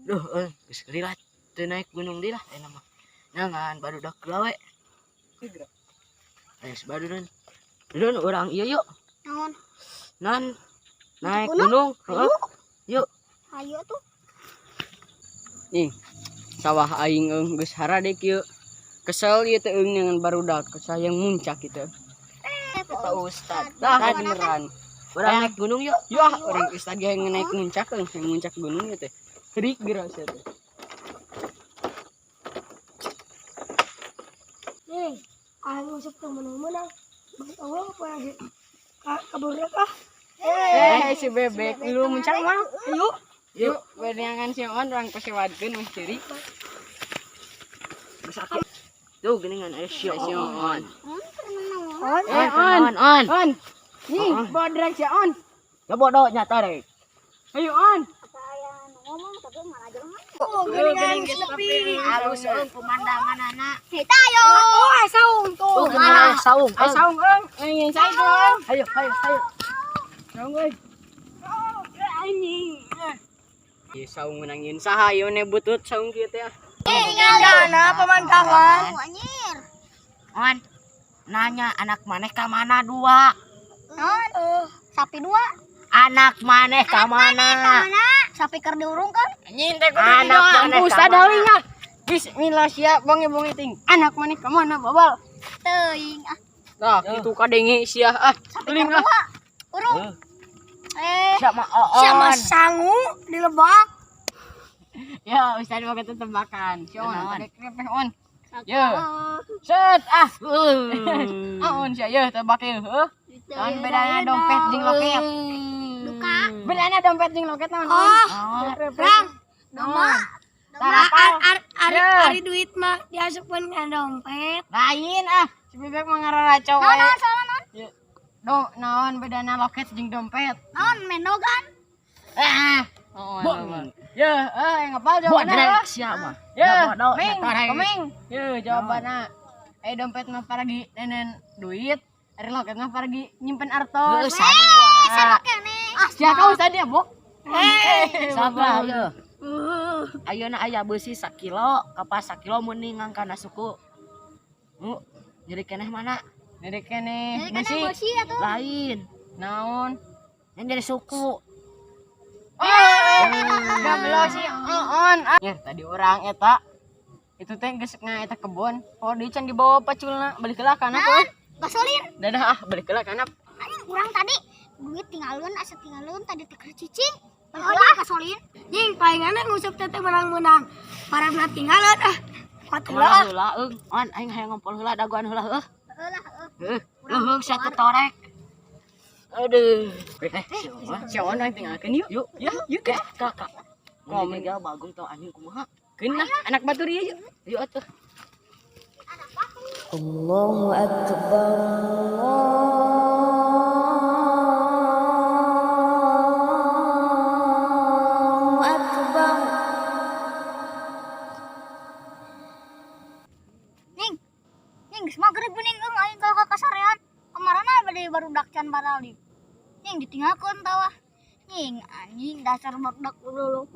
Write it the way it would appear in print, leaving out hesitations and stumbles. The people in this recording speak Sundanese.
Duh, euy, geus lila teu naik gunung deui lah ayeuna mah. Nangan barudak heula we. Ayo badudan. Dun urang ieu yuk. Naon? Nan naik Gunung? gunung. Heeh. Yuk. Ayo tuh. Nih, sawah aing eung geus harade kieu. Kesel ieu teh eung dengan barudak, sayang muncak kitu. Pak Ustad. Tah beneran. Urang naik gunung yuk. Yuk ah, urang ustad ge hayang naik muncak eung, hayang muncak gunung ieu teh. Herik geura sia teh. Nih, aing ngusap teu menang-menang. Bang Allah apa lagi? Kabur ah. Eh, si bebek lu muncak mah. Yuk. Yuk, beneangan si On urang pasewadkeun meh ciri. Tuh geuningan aya si Si On. On. On. Eh, On. On, on. On. Nih, bodrek si On. Ya bodoh nya tarik. Ayo On. Saya ngomong tapi malah jelema. Oh, geuningan sepi. Halus euy pemandangan anak. Hei tayo. Oh, saung tuh. Tuh gimana saung. Ayo saung eung, ingin saya tuh. Ayo, ayo, ayo. Saung euy. Anjing. Ieu saung menangin saha ieu ne butut saung kieu teh. Dana pemandangan. Anjir. On. Nanya anak maneh ka mana dua? Naon? Sapi dua. Anak maneh ka mana? Mana? Sapi keur diurung kan? Anjing teh kudu Anak maneh ka Ustad mana? heuing ah. Bismillah sia bonge-bonge ting. Anak maneh ka mana babal? Teuing ah. Nah, kitu kadenge sia ah. Sapi Teuing keur ah. dua. Urung. Eh, Sama Oon. Sama sangu di lebak. Ya, Ustad mau kita tebakan. Si On, Naon? pada krepeh On. Ye. Set ah. Ah On sia ye tebak ye heuh. Naon bedana dompet jeung loket? Duka. Bedana dompet jeung loket naon? Oh, Oh, Rang. Domba. Nah, ari, Ye. ari duit mah diasupkeun ka dompet. Lain ah, si bebek mah ngararaco Naon wae. naon soalna naon? Ye. Do, naon bedana loket jeung dompet? Naon mendogan? Ah. Oh, ya, yang ngapal jawabanna. bodrek sia mah. Ya, bodoh nya ming, tarik. komeng. Ya, jawabanna. Eh dompet mah paragi nenen duit, ari loket mah paragi nyimpen artos. Heuh, sarua. Kene. Ah, Sia kau tadi ya, Bok? Sabar ye. Ayeuna aya beusi sakilo, kapas sakilo meuningan kana suku. Nu, nyeri keneh mana? Nyeri keneh Jadi kene besi. besi atuh. Lain. Naon? Yang dari suku. Oh, gablo sih on. Ya, tadi orang eta itu teh geus nga eta kebon. Oh, deui can dibawa paculna, balik heula kana Naon? Gasolin. Dadah ah, balik heula kana. Anjing urang tadi duit tinggalin asa tinggalin tadi teh keur cicing. Balik heula gasolin. Jing, palingan ngusap teh menang-menang. Parabna tinggalan ah. Kuat heula Heula ah. heula eung. On aing hayang ngompol heula dagoan heula heuh. Heeh lah heuh. Heuh, leuheung sia teh torek. Aduh. Eh, Si On yang tinggalkeun yuk. Yuk, Ya, yuk ya, kakak. Komen. Komen dia bagong tau anjing kumaha. Keun lah, anak batur ieu yuk. Yuk atuh. Allahu Akbar Allahu Akbar. Ning. Ning geus magrib geuning eung aing ka kasarean. Kamarana bade barudak can baralik. Ning ditinggalkeun tawah. Ning anjing dasar barudak udah.